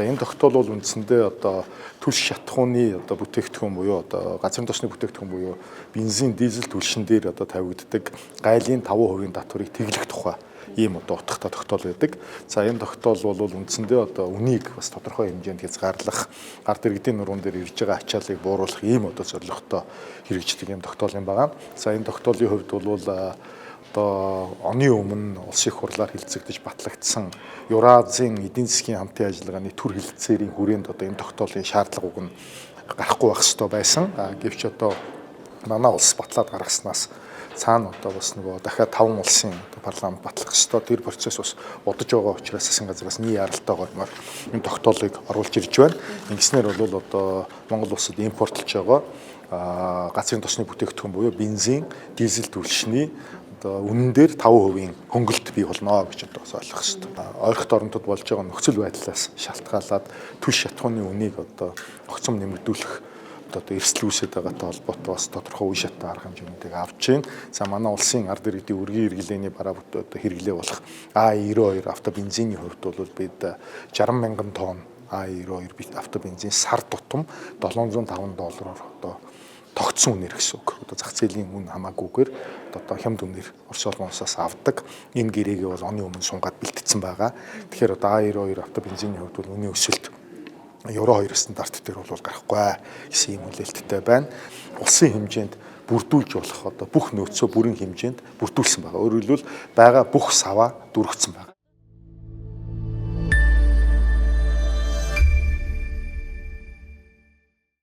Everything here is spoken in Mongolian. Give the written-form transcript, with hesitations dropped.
За, энэ тогтоол бол үндсэндээ одоо түлш шатахууны одоо бүтээгдэхүүн буюу одоо газрын тосны бүтээгдэхүүн буюу бензин, дизель түлшин дээр одоо тавигддаг гайлын 5% татварыг тэглэх тухай ийм одоо утгатай тогтоол байдаг. За, энэ тогтоол бол үндсэндээ одоо үнийг бас тодорхой хэмжээнд хязгаарлах, ард иргэдийн нуруунд дээр ирж байгаа ачааллыг бууруулах ийм одоо зорилготой хэрэгждэг ийм тогтоол юм байна. За, энэ тогтоолын хувьд бол одоо оны өмнө улсын их хурлаар хэлцэгдэж батлагдсан Евразийн эдийн засгийн хамтын ажиллагааны төр хэлтсээрийн хүрээнд одоо энэ тогтоолын шаардлага уг нь гарахгүй байх ёстой байсан. Гэвч одоо манай улс батлаад гаргаснаас цаана одоо бас нөгөө дахиад 5 улсын парламент батлах ёстой. Тэр процесс бас удаж байгаа учраас засгийн газраас нэг яралтай гормоор энэ тогтоолыг оруулж ирж байна. Ингэснээр бол одоо Монгол улсад импортлж байгаа газрын тосны бүтээгдэхүүн буюу бензин, дизель түлшний одоо үнэн дээр 5% хөнгөлт бий болно гэж одоо бас ойлгох хэрэгтэй. Ойрхот оронтод болж байгаа нөхцөл байдлаас шалтгаалаад түлш шатахууны үнийг одоо огцом нэмэгдүүлэх одоо эрсдэл үүсээд байгаатай холбоотой бас тодорхой үе шатны арга хэмжээнүүдийг авч байна. За, манай улсын ард иргэдийн өргөн эргэлээний бараа одоо хэрэглээ болох А92 автобензиний хувьд бол бид 60 мянган тонн А92 автобензин сар тутам 705 доллараар одоо тогтсон үнээр гэсэн үг. Одоо зах зээлийн үн хамаагүйгээр одоо хямд үнээр Орос олон улсаас авдаг. Энэ гэрээгээ бол оны өмнө сунгаад бэлтгэсэн байгаа. Тэгэхээр одоо А92 автобензиний хувьд бол үнийн өсөлт Евро 2 стандарт дээр бол гарахгүй гэсэн юм хүлээлттэй байна. Улсын хэмжээнд бүрдүүлж болох одоо бүх нөөцөө бүрэн хэмжээнд бүрдүүлсэн байгаа. Өөрөөр хэлбэл, байгаа бүх саваа дүүргэсэн байгаа.